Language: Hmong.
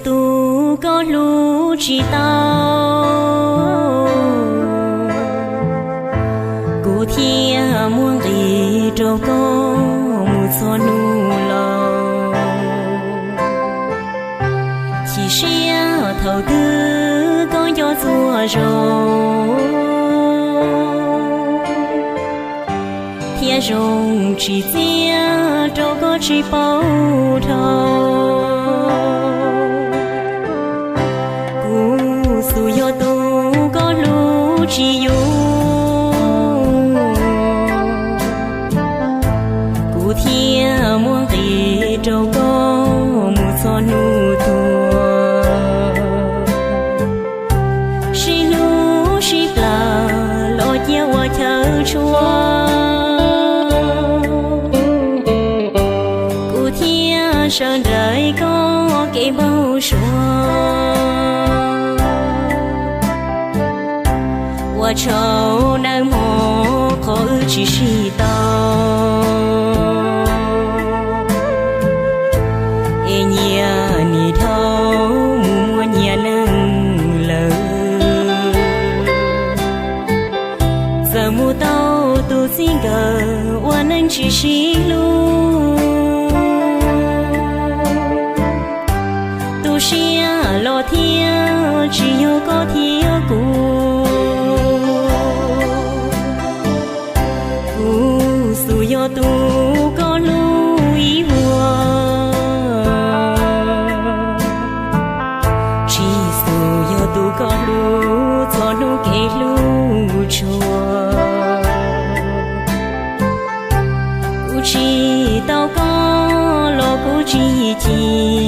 Tus koj hlub tsis tau, kuv thiaj muaj nqis rau koj mus txhua hnub los. Chim siab thaum twg koj nco txhua zaus, thiab zoo tsis txiaj rau koj tsis paub dhau. Kuv xum yog tus koj hlub tsis yuav, kuv thiaj muaj nqis rau koj mus txhua hnub tuaj. Sib hlub sib plawv los cia ua chaw tshua, kuv thiaj sawv nraim koj kev npau suav. Ua tsaug nawb mog qhov wb tsis sib tau, es nyias nim dhau mus muaj nyias neej lawm. Txawm mus tau tus txij nkawm ua neej tsis sib hlub, tu siab los thiab tsis yog koj thiab kuv. Kuv xum yog tus koj hlub ib vuag, tsis xum yog tus koj hlub txhua hnub kev hlub tshua. Kuv tsis tau koj los kuv tsis chim,